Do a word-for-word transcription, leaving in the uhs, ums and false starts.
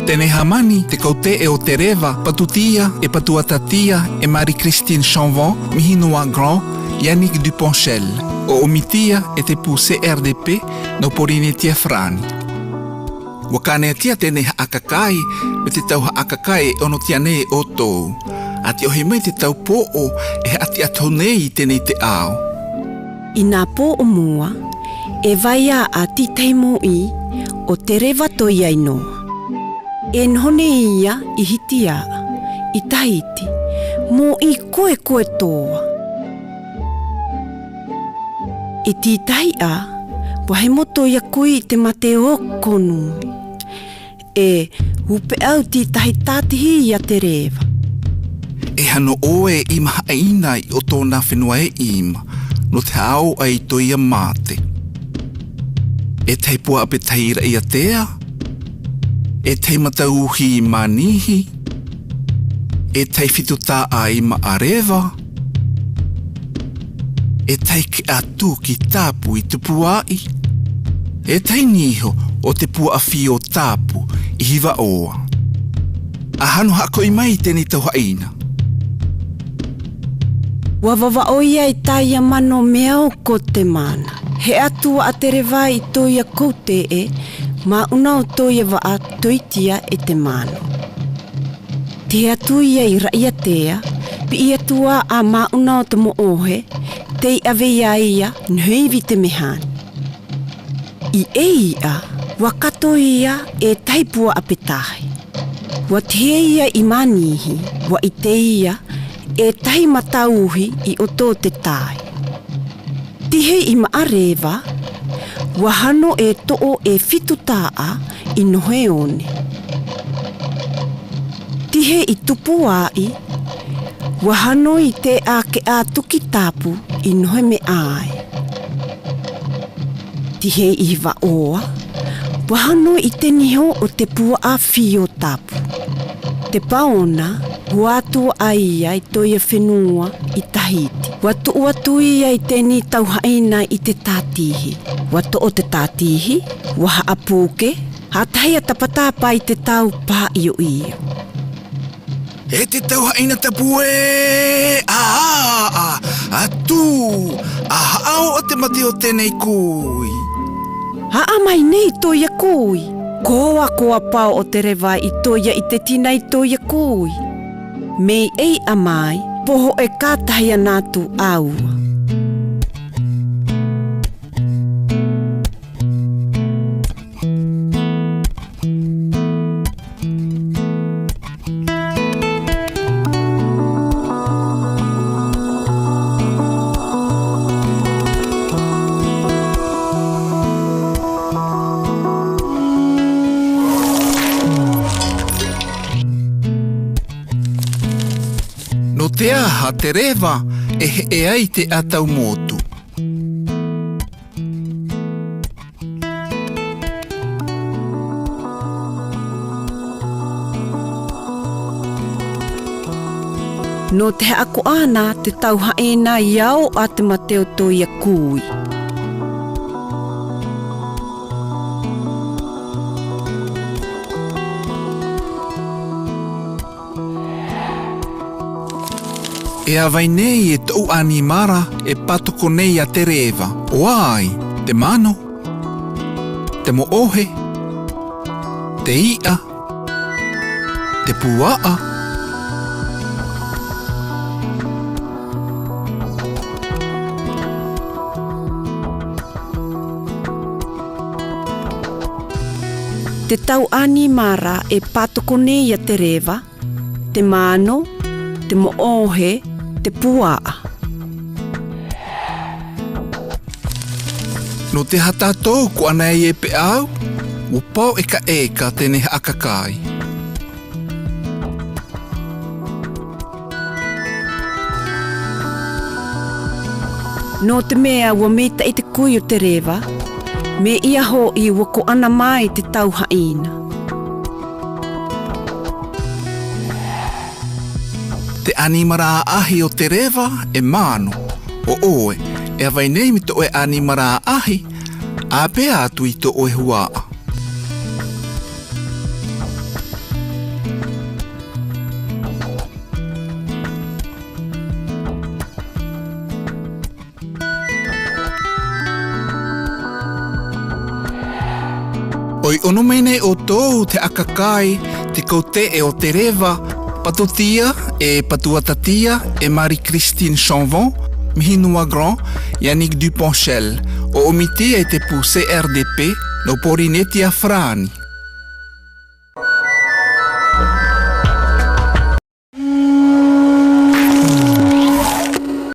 Te ne hāmani te kaute'e o Te Reva, patutia e patuatatia e Marie-Christine Chavannes, Mihinua Grand, Yannick Duponchel, o omitia e te pū C R D P no Porinetia Farani. Ua kaneatia te ne ha'akakai me te tau ha'akakai e onotia ne otou. Ati ohi mai te tau po'o e ha'ati ato ne i te ne i te ao. I na po'o mua, e vai a'a tii tahi mo'i o Te Reva to'i ainoa. E noho ne ia i hiti a'a, i Tahiti, mo'i koekoe toa. I tii tahi a, ua hemo to'i a kui i te mate oko nui. E, upe au tii tahi tatihi ia Te Reva. E hano oe i mahaina i otona fenua e ima, no te hao ai to'i a mate. E tahi pua'a petahi i Ra'ia Tea, e tahi matauhi i Manihi, e tahi fitu ta'a i Ma'areva, e tahi ke'a tuki tapu i Tupua'i, e tahi niho o te pua'a fio tapu i Hiva'oa. A hano ha'ako'i mai te ne i tau ha'ina. Ua vava'o ia i ta'i a mano meau ko te mana. He'a tua a Te Reva i to'i a kaute'e, ma'una o to'i a va'a to'itia e te mano. Tihi atu ia i Ra'ia Tea, pi'i atu a'a ma'una o te mo'ohe, tei ave ia ia, noheivi te mehani. I ei'a, ua kato ia e tahi pua'a petahi. Ua tihi ia i Manihi, ua ite ia e tahi matauhi i oto te tai. Tihi i Ma'areva, ua hano e to'o e fitu ta'a i nohe one. Tihi i Tupua'i, ua hano i te a ke'a tuki tapu i nohe me'ae. Tihi i Hiva'oa, ua hano i te niho o te pua'a fio tapu. Te paona, ua atu aia i to'i a fenua i Tahiti. Ua tu'u atu ia i te ne i tau ha'ina i te tatihi. Ua to'o te tatihi, ua ha'apuke, hatahi a tapatapa i te tau pa'io'io. E te tau ha'ina tapu e, a, a, a, atu, a ha'ao o te mate o te ne i kui. A'a mai ne i to'i a kui. Koa, koa pao o Te Reva i to'i a i te tina i to'i a kui. Mei ei'a mai, poho e katahi a natu aua. Nō te aha Te Reva e he'e ai te atau motu? Nō te ha'ako'ana te tau ha'ina i ao a te mate o to'i a kui. E āvai nei e to'u animara e patoko nei a Te Reva, o ai, te mano, te mo'ohe, te i'a, te pua'a. Te tau animara e patoko nei a Te Reva, te mano, te mo'ohe, te pua'a. Nō te aha tātou ko anae e pe'au, ua pao ekaeka te ne ha'akakai. Nō te me'a ua mei ta'i te kui o Te Reva, mei a ho'i ua ko ana mai te tau ha'ina. Te animara ahi o Te Reva e mano, o oe, e āvai nei mi to'o e animara ahi, ape atu i to'o e hua'a. O ioni mai ne oto te akakai te kaote'e o te reva, patotia e patuatatia e Marie-Christine Chanvon, Mihinoa Grand, Yannick Duponchel, o omitia e te pu C R D P no Porinetia Frani.